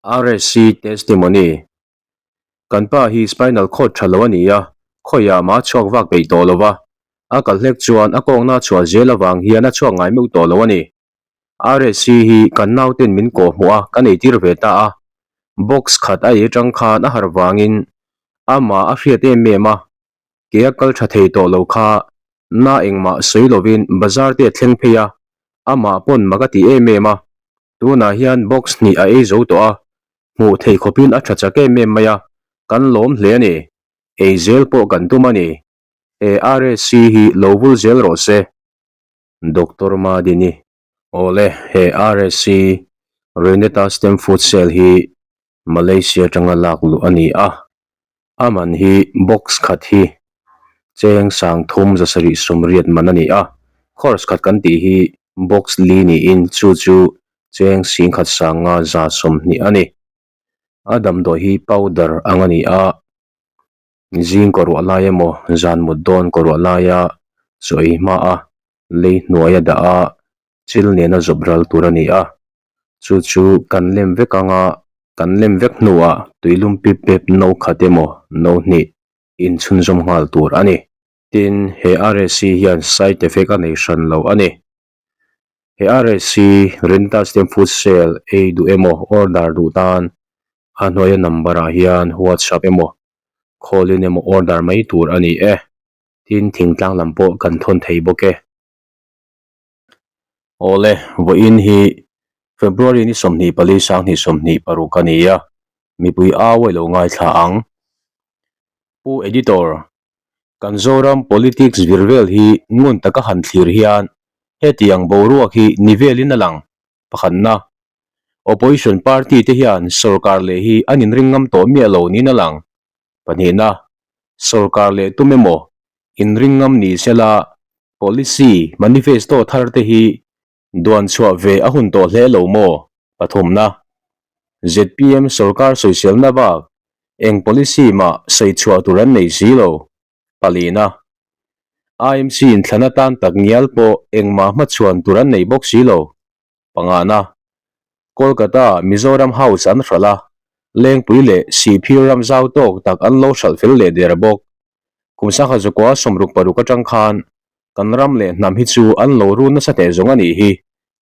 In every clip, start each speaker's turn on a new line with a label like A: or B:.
A: RSC Testimony, Kan pa hi spinal cord tha lo a ni a, khawiah mah a chhuak vak peih tawh lo va, a kal hlek chuan a kawngna a chhuah zel avang hian a chhuak ngai meuh tawh lo a ni. RSC hi kan nauten min kawh hmuh a, kan eitir ve ta a, box khat a ei atang khan a harh vangin amah a hriat em em a, ke a kal tha thei tawh lo kha na engmah sawi lovin bazar te a thleng phei a, amah pawn mak a ti em em a, tunah hian box hnih a ei zo tawh a, hmuh theih khawpin a tha chak em em mai a, kan lawm hle a ni, ei zel pawh kan tum a ni, he RSC hi lo vul zel rawh se. Doctor Madini, Awle, he RSC, Reneta Stem Food Cell hi Malaysia atanga lak luh a ni a, a man hi box khat hi cheng sangthum zasarih sawmriat man a ni a, course khat kan tih hi box li niin chu chu cheng singkhat sanga za 20 a ni. A damdawi hi powder ang a ni a, zing kaw ruah lai emaw zan mut dawn kaw ruah laia chaw ei hma a lei hnuai a dah a chil nena zawp ral tur a ni a, chu chu kan lem vek anga kan lem vek hnuah tuilum pip pep no khat emaw no hnih inchhunzawm nghal tur a ni. Tin, he RSC hian side effect a nei hran lo a ni. He RSC Rental Stem Food Sale ei duh emaw order duh tan a hnuaia number ah hian WhatsApp emaw call in emaw order mai tur a ni e. Tin, thingtlang lam pawh kan thawn thei bawk e. Awle, vawiin hi February ni 24 sang 26 a ni a, mipui au a lo ngaithla ang. Pu Editor, kan Zoram politics vir vel hi ngun taka han thlir hian hetiang boruak hi ni velin a lang pakhatna. Opposition party te hian sorkar leh hi an inring ngam tawh miah lo niin a lang. Pahnihna, sorkar leh tum emaw inring ngam ni sela policy manifesto thar te hi duan chhuah ve a hun tawh hle lo maw? Pathumna, zpm sorkar sawiselna bak eng policy mah sawi chhuah tur an nei si lo. Palina, IMC inthlan atan tak ngial pawh engmah hmachhuan tur an nei bawk si lo. Pangana, Kolkata Mizoram House an hralh a, Lengpui leh Sihphir ram zau tawk tak an lo hralh fel leh der bawk. Kum sangha zakua 66 atang khan kan ram leh hnam hi chu an lo run nasa teh zawng a nih hi,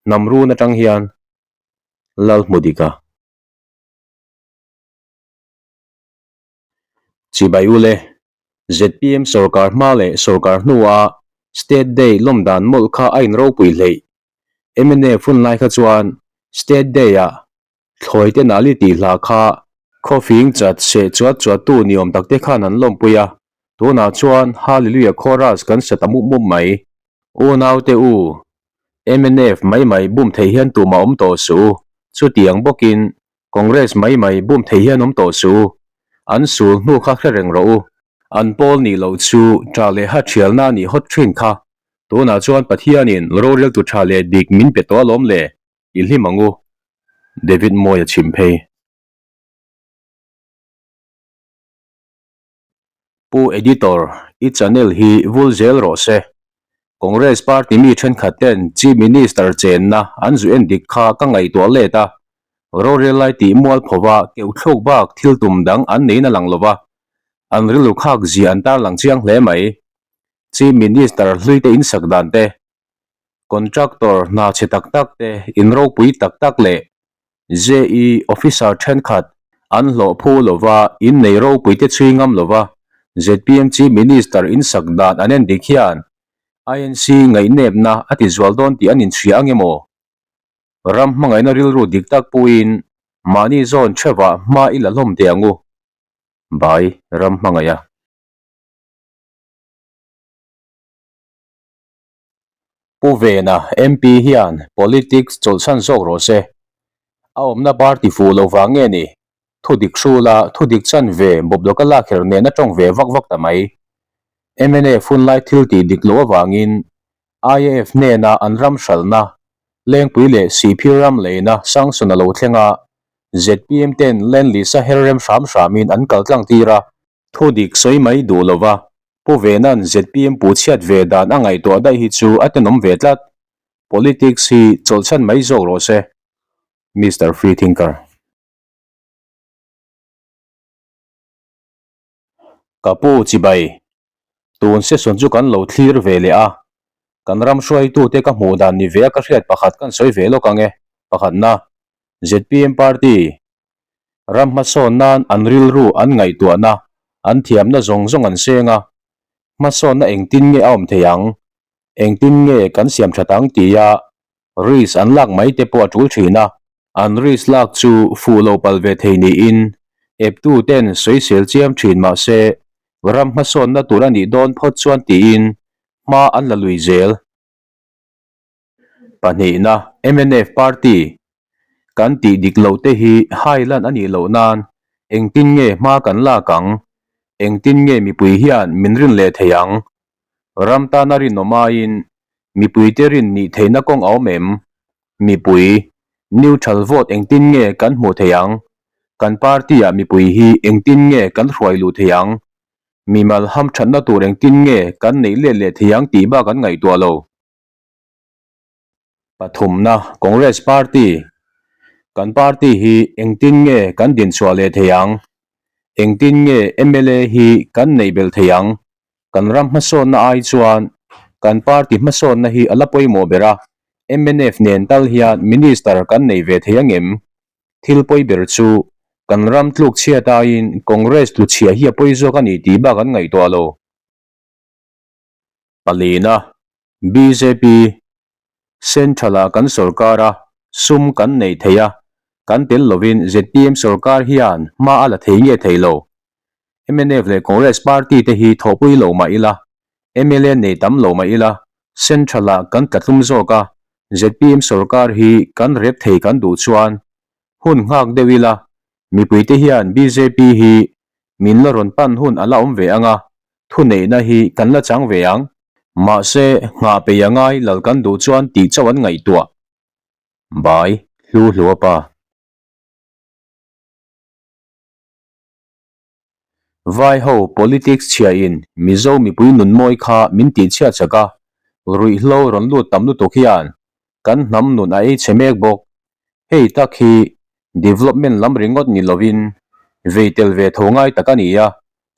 A: hnam run atang hian Lal hmu dik a. Chibai ule, zpm sorkar hma leh sorkar hnua State Day lawm dan mawlh kha a inropui hleih. Mnf hun lai kha chuan State Day-ah thlawi te nali tih hla kha khawfing chat seh chuat chuattu ni awm takte khan an lawmpui a, tunah chuan Hallelujah Chorus kan sa ta mup mup mai. Unaute u, mnf mai mai bum thei hian tumah awm tawh suh u, chutiang bawkin Congress mai mai bum thei hian awm tawh suh u, an sul hnu kha hre reng rawh u. An pawl nih loh chu tah leh ha thialna a nih hawt thin kha. Tunah chuan Pathianin roreltu tha leh dik min pe tawh alawm le, i hlim ang u. David Mawia chhim phei. Pu Editor, i channel hi vul zel rawh se. Congress party mi thenkhat ten Chief Minister chenna an zu en dik kha ka ngaihtuah let a, rorel lai tih mual phova keuh thluk bak thil tum dang an neiin a lang lova, an rilru khak zia an tarlang chiang hle mai. Chief Minister hlui te insak dan te, Contractor hna chhe tak tak te in ropui tak tak leh JE officer thenkhat an hlawh phu lova in nei ropui te chhui ngam lova zpm Chief Minister in sak dan an en dik hian INC ngaihnepna a ti zual dawn tih an inchhia ang emaw? Ram hmangaihna rilru dik tak puiin mahni zawn theuhah hma i la hlawm teh ang u. Bai ram hmangaih a. Pu Vena MP hian politics chawlhsan zawk rawh se. A awmna party fuh lo vang nge ni? Thudik hrula thudik chan ve bawp lawka lak her nen a tawng ve vak vak ta mai. Mnf hunlai thil tih dik loh avangin IAF hnena an ram hralhna, Lengpui leh Sihphir ram leina sanction a lo thleng a, zpm ten land lease a her rem hram hramin an kal tlang tir a. Thudik sawi mai duh lova Pu Vena'n zpm pu chhiat ve dan a ngaihtuah daih hi chu a tenawm ve tlat. Politics hi chawlhchhan mai zawk rawh se. Mister Freethinker. Ka pu chibai, tun session chu kan lo thlir ve leh a, kan ram hruaitute ka hmuh dan ni ve a ka hriat pakhat kan sawi ve lawk ang e, pakhatna, zpm party ram hmasawn nan an rilru an ngaihtuahna, an thiamna zawng zawng an seng a, hmasawnna engtin nge a awm thei ang, engtin nge kan siam that ang tia risk an lak mai te pawh a tul thin a. An risk lak chu fuh lo pal ve thei niin eptu ten sawisel chiam thin mah se ram hmasawnna tur a nih dawn phawt chuan tiin hma an la lui zel. Pahnihna, mnf party kan tih dik loh te hi hai lan a nih loh nan engtin nge hma kan lak ang? Engtin nge mipui hian min rin leh thei ang? Ram tana rinawm aiin mipuite rin nih theihna kawng a awm em? Mipui, neutral vote engtin nge kan hmuh thei ang? Kan party-ah mipui hi engtin nge kan hruai luh thei ang? Mimal hamthatna tur engtin nge kan neih let leh thei ang tih bak an ngaihtuah lo. Pathumna, Congress Party, Kan party hi engtin nge kan dinchhuah leh thei ang? Engtin nge mla hi kan neih belh thei ang? Kan ram hmasawnna ai chuan kan party hmasawnna hi a la pawimawh ber a, mnf nen tal hian minister kan nei ve thei angem? Thil pawi ber chu kan ram tluk chhiat aiin Congress tluchhiah hi a pawi zawk a ni tih bak an ngaihtuah lo. Palina, bjp, Central-ah kan sorkar a, sum kan nei thei a, kan tel lovin zpm sorkar hian hma a la thei nge thei lo. Mnf leh Congress party te hi thawhpui lo mah ila, mla nei tam lo mah ila, Central-ah kan tlatlum zawk a, zpm sorkar hi kan rep thei kan duh chuan hun nghak deuh ila, mipuite hian bjp hi min la rawn pan hun a la awm ve ang a, thuneihna hi kan la chang ve ang. Mahse, nghah peih a ngai lal kan duh chuan tih chauh an ngaihtuah. Bai, Hlu Hlua pa. Vai ho politics chhia in Mizo mipui nun mawi kha min tih chhiat chak a, ruihhlo rawn lut tam lutuk hian kan hnam nun a ei chhe mek bawk. Hei tak hi development lam ringawt ni lovin vei tel ve tho ngai tak a ni a,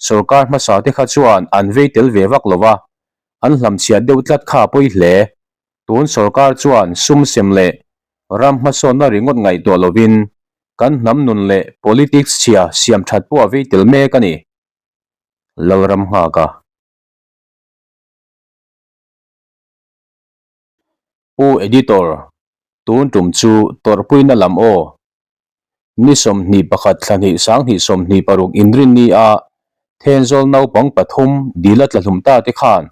A: Sorkar hmasa te kha chuan an vei tel ve vak lo va, an hlamchhiat deuh tlat kha a pawi hle. Tun sorkar chuan sum sem leh ram hmasawnna ringawt ngaihtuah lovin kan hnam nun leh politics chhia siam that pawh a vei tel mek a ni. Lalram nghaka. Pu Editor, tun tum chu tawrhpuina lam aw. Ni 21 thla hnih 2026 inrinni a Thenzawl naupang pathum dil a tlahlum ta te khan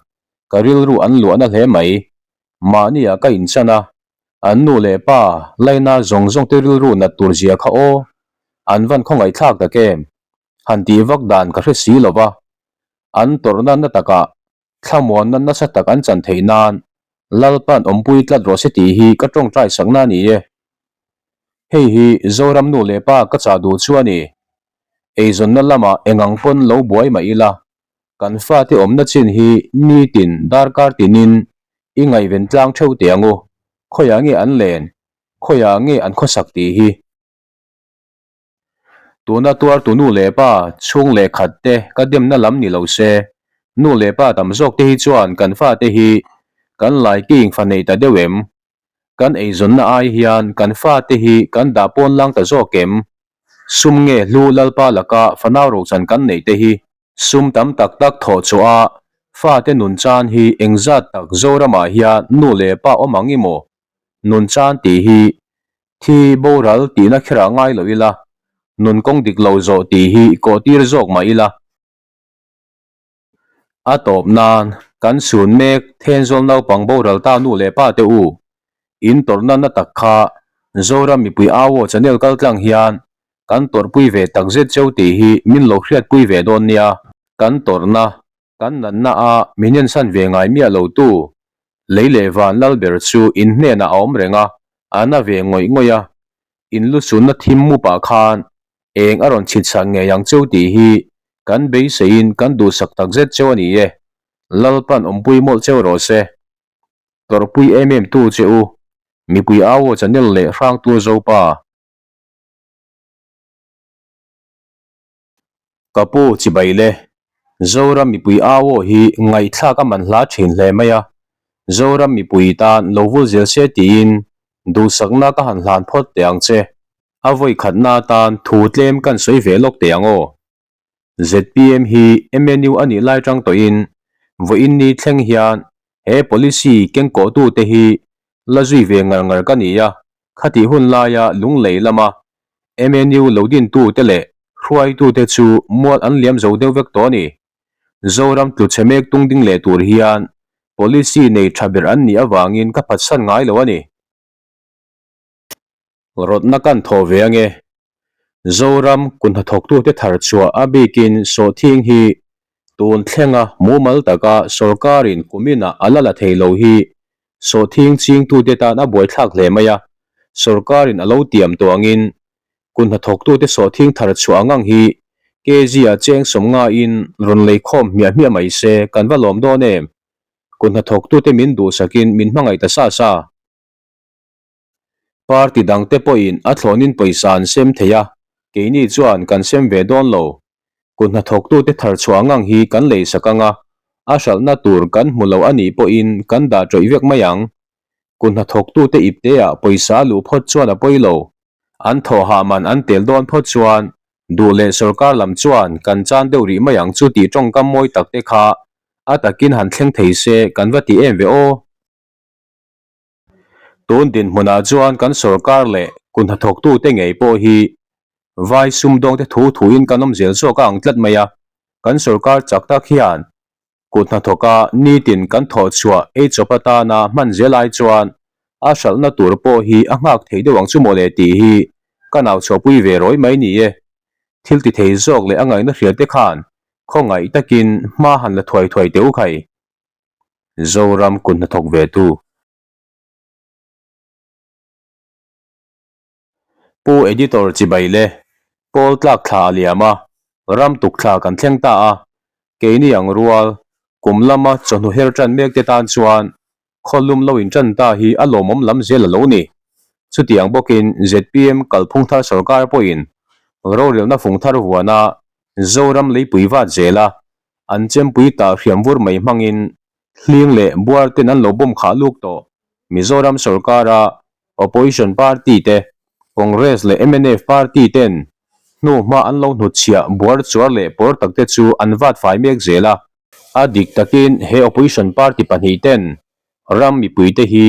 A: ka rilru an luahna hle mai. Mahniah ka inchan a, an nu leh pa laina zawng zawng te rilru nat tur zia kha aw, an van khawngaihthlak tak em? Han tih vak dan ka hre si lo va, an tawrhna na takah Thlamuanna nasa tak an chan theih nan Lalpa'n awmpui tlat rawh se tih hi ka tawngtai sakna a ni e. Hei hi Zoram nu leh pa ka chah duh chu a ni. Eizawnna lamah engang pawn lo buai mah ila, kan fate awmna chin hi nitin darkar tinin i ngaihven tlang theuh teh ang u, khawiah nge an len, khawiah nge an khawsak tih hi. Tuna tuartu nu leh pa chhung leh khat te ka demna lam ni lo se, nu leh pa tam zawk te hi chuan kan fate hi kan laiking fa nei ta deuh em? Kan eizawnna ai hian kan fate hi kan dah pawn lang ta zawk em? Sum nge hlu Lalpa laka fanau rochan kan neih te hi sum tam tak tak thawh chhuah a fate nun chan hi engzat tak Zoramah hian nu leh pa awm ang i maw? Nun chan tih hi Thi boral tihna kherah ngai lo ila, nun kawng dik lo zawh tih hi kawh tir zawk mah ila. A tawp nan, kan sun mek Thenzawl naupang boral ta nu leh pa te u, in tawrhna na tak kha Zoram mipui au aw channel kal tlang hian kan tawrhpui ve takzet cheu tih hi min lo hriatpui ve dawn nia. Kan tawrhna Kan natna a min ensan ve ngai miah lo tu, lei leh van lal ber chu in hnenah a awm reng a, a na ve ngawih ngawih a, in luchunna thim mupah khan eng a rawn chhitchhak ngei ang cheu tih hi kan beiseiin kan duhsak takzet cheu a ni e, Lalpan awmpui mawlh cheu rawh se. Tawrhpui em em tu che u, mipui au aw channel leh hrangtu Zopa. Ka pu chibai le. Zoram mipui au aw hi ngaihthlak a man hla thin hle mai a, Zoram mipui tan lo vul zel se tiin duhsakna ka han hlan phawt teh ang che. A vawi khatna atan thu tlem kan sawi ve lawk teh ang aw. Zpm hi MNU a nih lai tang tawhin vawiin ni thleng hian he policy kengkawhtute hi la zui ve ngar ngar ka ni a, khatih hun laia lunglei lama MNU lo dintute leh hruaitute chu mual an liam zo deuh vek tawh a ni. Zoram tluchhe mek tung ding leh tur hian policy nei tha ber an nih avangin ka phatsan ngai lo a ni. Rawtna kan thawh ve ange. Zoram kun hnathawktute thar chhuah a bikin sawhthing hi tun thlenga mumal taka sawrkarin kuminah a la la thei lo hi sawhthing chingtute tan a buaithlak hle mai a, sawrkarin a lo tiam tawh angin kun hnathawktute sawhthing thar chhuah ang ang hi kg ah cheng sawmngain rawn lei khawm hmiah hmiah mai se kan va lawm dawn em? Kun hnathawktute min duhsakin min hmangaih ta sa sa. Party dangte pawhin a thlawnin pawisa an sem thei a, keini chuan kan sem ve dawn lo. Kut hnathawktute thar chhuah ngang hi kan lei sak ang a, a hralhna tur kan hmu lo a nih pawhin kan dah ṭawih vek mai ang. Kut hnathawktute ipteah pawisa a luh phawt chuan a pawi lo. An thawhah man an tel dawn phawt chuan duh leh sorkar lam chuan kan chan deuh rih mai ang chu tih ṭawngkam mawi takte kha a takin han thleng thei se kan va ti em ve aw. Tun dinhmunah chuan kan sorkar leh kun hnathawktute ngei pawh hi vai sumdawngte thu thuin kan awm zel zawk a ang tlat mai a, kan sorkar chak tak hian kut hnathawka nitin kan thawh chhuah ei chawp atana hman zel ai chuan a hralhna tur pawh hi a nghak thei deuh ang chu mawle tih hi ka nau chhuahpui ve rawi mai ni e. Thil ti thei zawk leh a ngaihna hrialte khan khawngaih takin hma han la thuai thuai teh u khai. Zoram kut hnathawk ve tu. Pu Editor chibai le, Pawl tlak thla a liam a, ram tuk thla kan thleng ta a, keini ang rual, kum lama chawhnu her tan mek te tan chuan khawlum lo in tan ta hi a lawmawm lam zel a lo ni. Chutiang bawkin zpm kalphung thar sorkar pawhin rorelna fung thar vuana Zoram leipui vat zel a, An chempui tah hriam vur mai hmangin hling leh buar ten an lo bawm khah luk tawh. Mizoram sorkara Opposition party te, Congress leh mnf party ten hnu hma an lo hnutchhiah buar chuar leh pawr tak te chu an vat fai mek zel a. A dik takin he Opposition party pahnih ten ram mipui te hi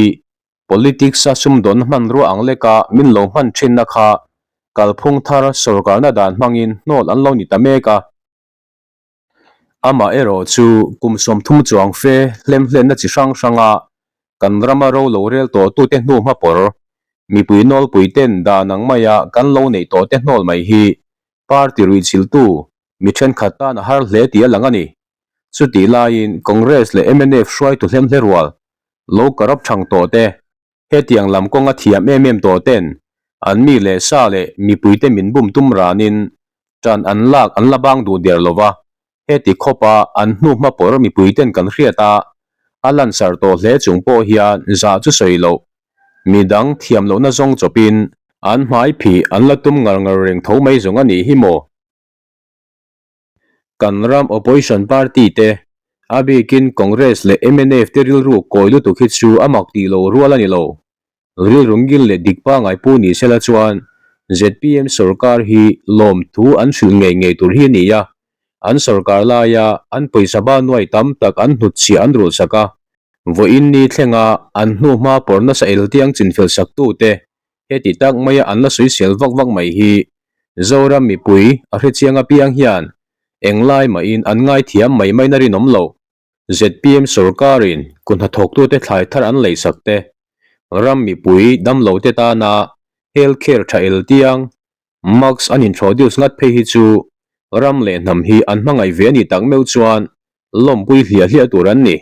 A: politics a sumdawnna hmanrua ang leka min lo hman thinna kha kalphung thar sorkarna dan hmangin hnawl an lo ni ta mek a. Amah erawh chu kum 30 chuang fe hlemhlenna chi hrang hranga kan rama ro lo rel tawhtute hnu hmapawr, mipui nawlpuiten dan ang maia kan lo neih tawhte hnawl mai hi party ruihchilhtu mi thenkhat tan a har hle tih a lang a ni. Chutih laiin Congress leh mnf hruaitu hlemhle rual lo corrupt thang tawhte Hetiang lam kawnga thiam em em tawh ten an mi leh sa leh mipuite min bum tum ranin tan an lak an la bang duh der lova, heti khawpa an hnu hma pawr mipuiten kan hriat a, a lansar tawh hle chung pawh hian zah chu sawi loh, midang thiam lohna zawng chawpin an hmai phih an la tum ngar ngar reng tho mai zawng a nih hi maw? Kan ram opposition party te, a bikin Congress leh mnf te rilru kawi lutuk hi chu a mak tih lo rual a ni lo. Rilru ngil leh dik pangai pu ni sela chuan zpm sorkar hi lawmthu an hrilh ngei ngei tur hi a ni a, an sorkar laia an pawisa ba nuai tam tak an hnutchhiah an rulhsak a, vawiin ni thlenga an hnuhma pawr nasa eltiang chinfel saktute Heti tak maia an la sawisel vak vak mai hi Zoram mipui a hrechiang apiang hian englai mahin an ngaithiam mai maina rinawm loh. Zpm sorkarin kut hnathawktute thlai thar an leisak te, ram mipui damlote tana health care tha el tiang mask an introduce ngat phei hi chu ram leh hnam hi an hmangaih ve a ni tak meuh chuan lawmpui hliah hliah tur an ni.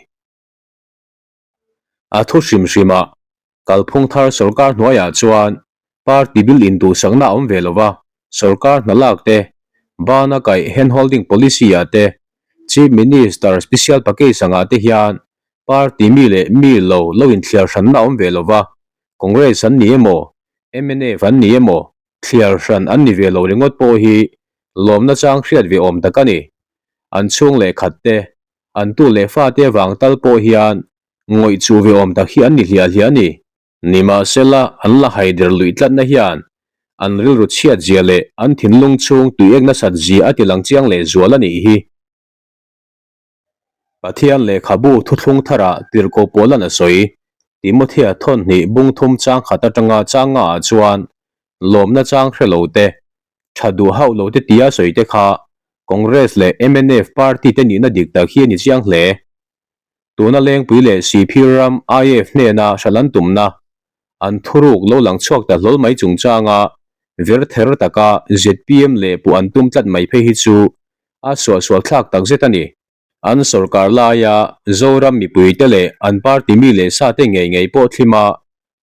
A: A thu hrim hrimah kalphung thar sorkar hnuaiah chuan party bil induhsakna a awm ve lo va, sorkar hna lak te, bana kaih hand holding policy ah te, Chief Minister special package angah te hian party mi leh mi lo lo inthliar hranna a awm ve lo va, Congress an ni emaw, mnf an ni emaw, thliar hran an ni ve lo ringawt pawh hi lawmna chang hriat ve awm tak a ni. An chhung leh khat te, an tu leh fa te vang tal pawh hian ngawih chuh ve awm tak hi an ni hliah hliah a ni. Nimahsela, an la haider luih tlatna hian an rilru chhiat zia leh an thinlung chhung tuiek nasat zia a tilang chiang leh zual a nih hi. Pathian lehkhabu thuthlung tharah tirhkoh Paula'n a sawi, Timothea thawnhnih bung thum chang khat atanga chang ngaah chuan lawmna chang hre lo te, tha duh hauh lo te tia sawi te kha Congress leh mnf party te nihna dik tak hi a ni chiang hle. Tuna Lengpui leh Sihphir ram IAF hnena hralh an tumna, an thuruk lo lang chhuak ta hlawl mai chungchanga ver ther taka zpm leh puh an tum tlat mai phei hi chu a suahsual thlak takzet a ni. An sawrkar laia Zoram mipuite leh an party mi leh sate ngei ngei pawh thlima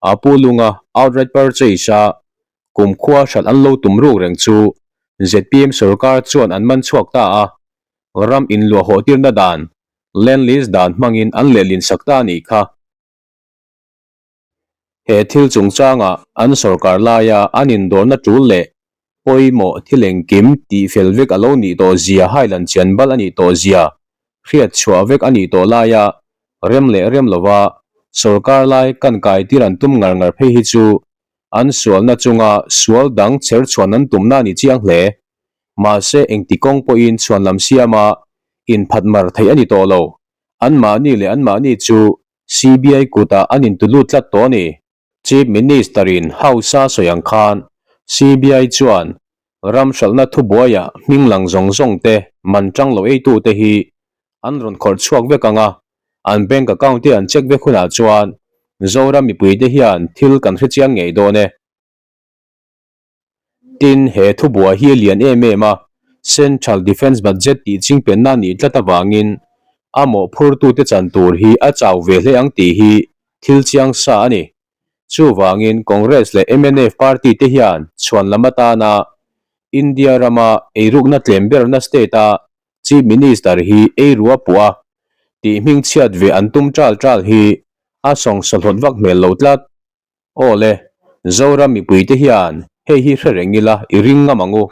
A: a pu lunga outright purchase-a kumkhua hralh an lo tum ruk reng chu zpm sawrkar chuan an man chhuak ta a, ram inluah hawhtirna dan, land lease dan hmangin an lehlin sak ta a nih kha. He thil chungchanga an sawrkar laia an indawrna tul leh pawimawh thil engkim tihfel vek a lo nih tawh zia hailan chian bal a nih tawh zia hriat chhuah vek a nih tawh laia rem leh rem lova sawrkar lai kan kaitir an tum ngar ngar phei hi chu an sualna chunga sual dang chher chhuan an tumna a ni chiang hle. Mahse engti kawng pawhin chhuan lam siama inphat mar theih a ni tawh lo. Anmahni leh anmahni chu CBI kutah an intulut tlat tawh a ni. Chief Minister-in House-a sawi ang khan CBI chuan ram hralhna thubuaiah hming lang zawng zawng te man tang lo eitute hi an rawn khawrh chhuak vek ang a, an bank account te an check vek hunah chuan Zoram mipuite hian thil kan hrechiang ngei dawn e. Tin, he thubuai hi a lian em em a, Central Defence Budget tih chingpenna a nih tlat avangin a mawhphurtute chan tur hi a chau ve hle ang tih hi thil chiang sa a ni. Chuvangin Congress leh mnf party te hian chhuan lam atana India rama eirukna tlem berna state-a Chief Minister hi eirua puh a tih hmingchhiat ve an tum ṭal ṭal hi a sawngsawhlawt vak hmel lo tlat. Aw le, Zoram mipuite hian hei hi hre reng ila i ring ngam ang u.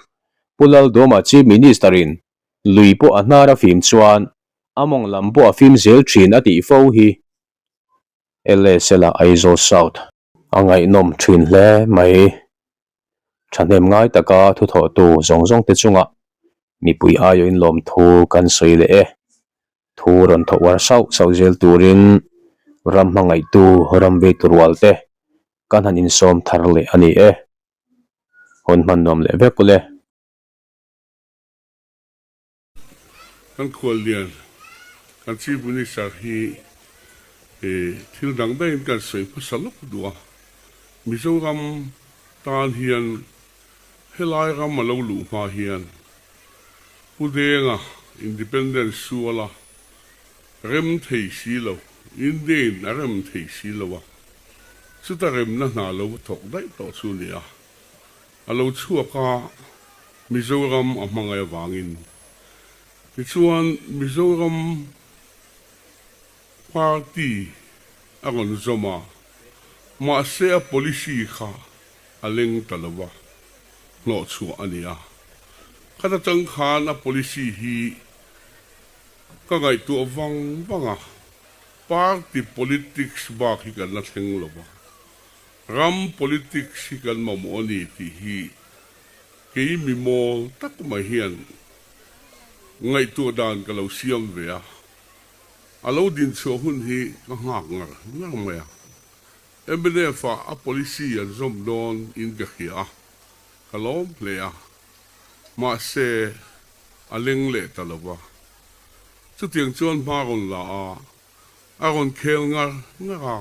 A: Pu Laldawma Chief Minister-in lui pawh a hnar a fim chuan a mawng lam pawh a fim zel thin a tih fo hi. LSL-a Aizawl South. A ngaihnawm thin hle mai. Thahnem ngai taka thuthawhtu zawng zawngte chungah mipui aiawhin lawmthu kan sawi leh e. Thu rawn thawh uar sauh sauh zel turin ram hmangaihtu ram vei tu rual te kan han insawm thar leh a ni e. Hawn hman nuam leh vek ule.
B: Kan khuallian, kan Chief Minister hi thil dang daihin kan sawi hmasa lawk duh a. Mizoram tan hian helai ram a lo luh hma hian Pu Denga Independence suala rem thei si lo, India-in a rem thei si lo a, chuta remna hna lo va thawk daih tawh chu a ni a. A lo chhuak a, Mizoram a hmangaih avangin. Tichuan, Mizoram party a rawn zawm a, mahse a policy kha a leng ta lo va, hnawhchhuah a ni a. Khata chang khan a policy hi ka ngaihtuah vang vang a, party politics bak hi kan la thleng lo va, ram politics hi kan mamawh a ni tih hi kei mi mawl tak mai hian ngaihtuah dan ka lo siam ve a, a lo dinchhuah hun hi ka nghak ngar ngar mai a. Mnf ah a policy an zawm dawn in ka hria a, ka lawm hle a, mahse a leng leh ta lo va. Chutiang chuan hma rawn la a, a rawn khel ngar ngar a,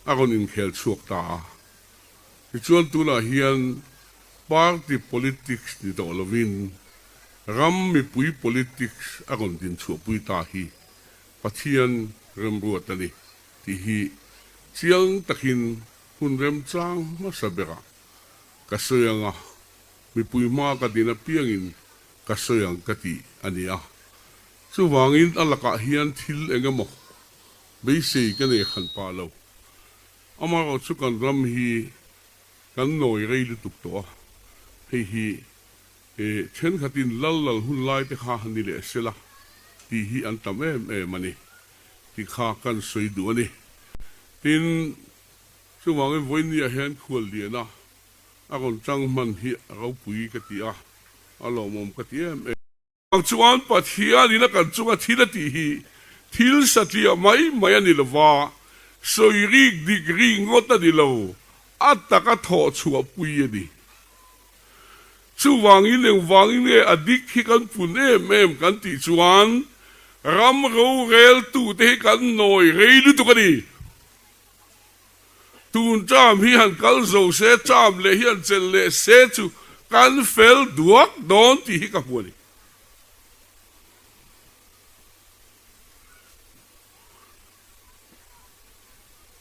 B: a rawn inkhel chhuak ta a. Tichuan tunah hian party politics ni tawh lovin ram mipui politics a rawn dinchhuahpui ta hi Pathian remruat a ni. Tih hi chiang takin hun remchang hmasa berah ka sawi ang a, mipui hma ka din apiangin ka sawi ang ka tih a ni a. Chuvangin a lakah hian thil eng emaw beisei ka nei hran pah lo. Amaherawh chu kan ram hi kan nawi rei lutuk tawh a, hei hi. Thenkhatin lal lal hun lai te kha ni leh sela tih hi an tam em em a ni tih kha kan sawi duh a ni. Tin, chuvangin vawinia hian khual liana a rawn chang hman hi a ropui ka ti a, a lawmawm ka ti em em. Ang chuan Pathianin a kan chunga thil a tih hi thil satliah mai mai a ni lo va, sawi rik dik rik ngawt a ni lo, a taka thawh chhuah pui a ni. Chuvangin engvangin nge a dik hi kan pun em em kan tih chuan ram roreltute hi kan nawi rei lutuk a ni. Tun term hi han kal zo se, term leh hi han chelh leh se chu kan fel duak dawn tih hi ka hmu a ni.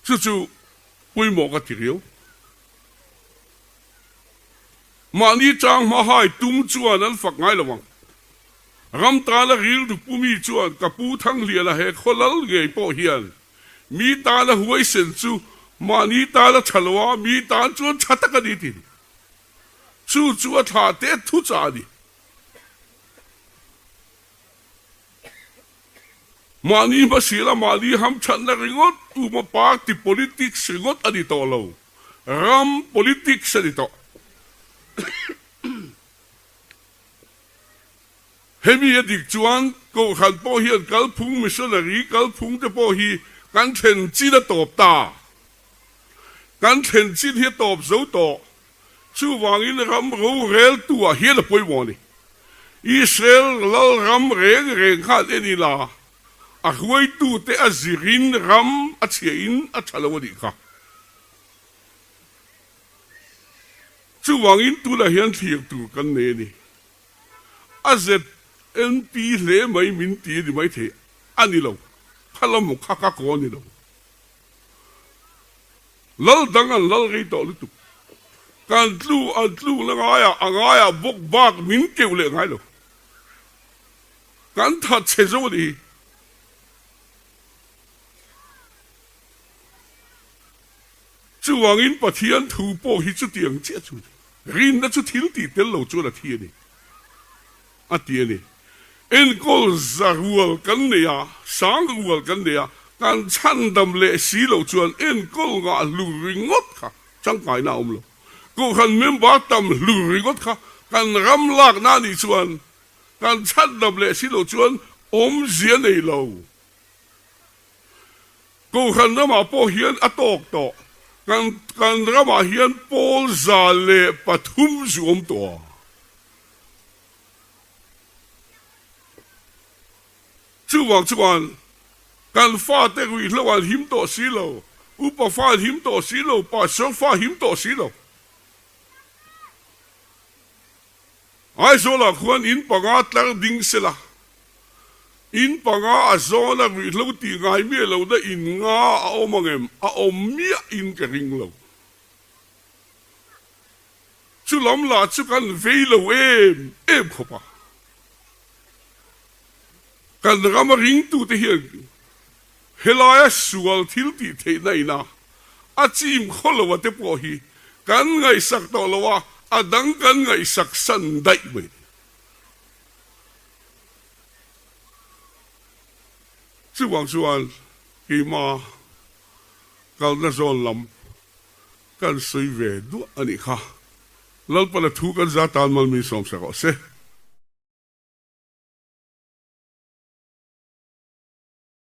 B: Chu chu pawimawh ka ti riau. Mahni chang hma hai tum chuan an fak ngai lo ang. Ram tana rilru pumi chuan ka pu Thangliana he khaw lal ngei pawh hian Mi tana huaisen chu mahni tana tha lo a, mi tan chuan tha tak a ni tih a ni. Chu chu a thlah teh thu chah a ni. Mahni hmasiala mahni hamthatna ringawt uma party politics ringawt a ni tawh lo, ram politics a ni tawh. Hemi a dik chuan Kohhran pawh hian kalphung missionary kalphung te pawh hi kan thlen chin a tawp ta. Kan thlen chin hi a tawp zo tawh. Chuvangin ram roreltu ah hian a pawimawh a ni. Israel lal ram reng reng khan en ila a hruaitu te a zirin ram a chhia in a tha lo a nih kha. Chuvangin tunah hian thlir tur kan nei a ni. A ZNP hle mai min ti a ni maithei a ni lo, kha lam kha ka kaw a ni lo. Lal dang an lal rei tawh lutuk. Kan tlu an tluk na ngaiah a ngaiah bawk bak min keuh leh ngai lo. Kan that chhe zo a ni hi. Chuvangin Pathian thu pawh hi chutiang chiah chu a ni. Rinna chu thil tih tel lo chuan a thi a ni, a ti a ni. Enkawl za rual kan nei a, sang rual kan nei a, kan chhandam leh si lo chuan enkawl ngah hlur ringawt kha tangkaina a awm lo. Kohhran member tam hlur ringawt kha kan ram lakna a nih chuan kan chhandam leh si lo chuan awmzia nei lo. Kohhran ramah pawh hian a tawk tawh. Kan kan ramah hian pawl 103 zu awm tawh a. Chuvang chuan kan fate ruihhlo an him tawh si lo, upa fa an him tawh si lo, pastor fa him tawh si lo. Aizawlah khuan in panga tlar ding sela, in panga a zawn a ruihhlo tih ngai miah lo na in nga a awm ang em? A awm miah in ka ring lo. Chu lam lah chu kan vei lo em em khawp a. Kan rama ringtute hian helaia sual thil tih theihna ina a chim khaw lo a te pawh hi kan ngaihsak tawh lo a, a dang kan ngaihsak san daih mai. Chuvang chuan keima kalna zawn lam kan sawi ve duah a nih kha. Lalpana thu kan za tan mal min sawmsak rawh se.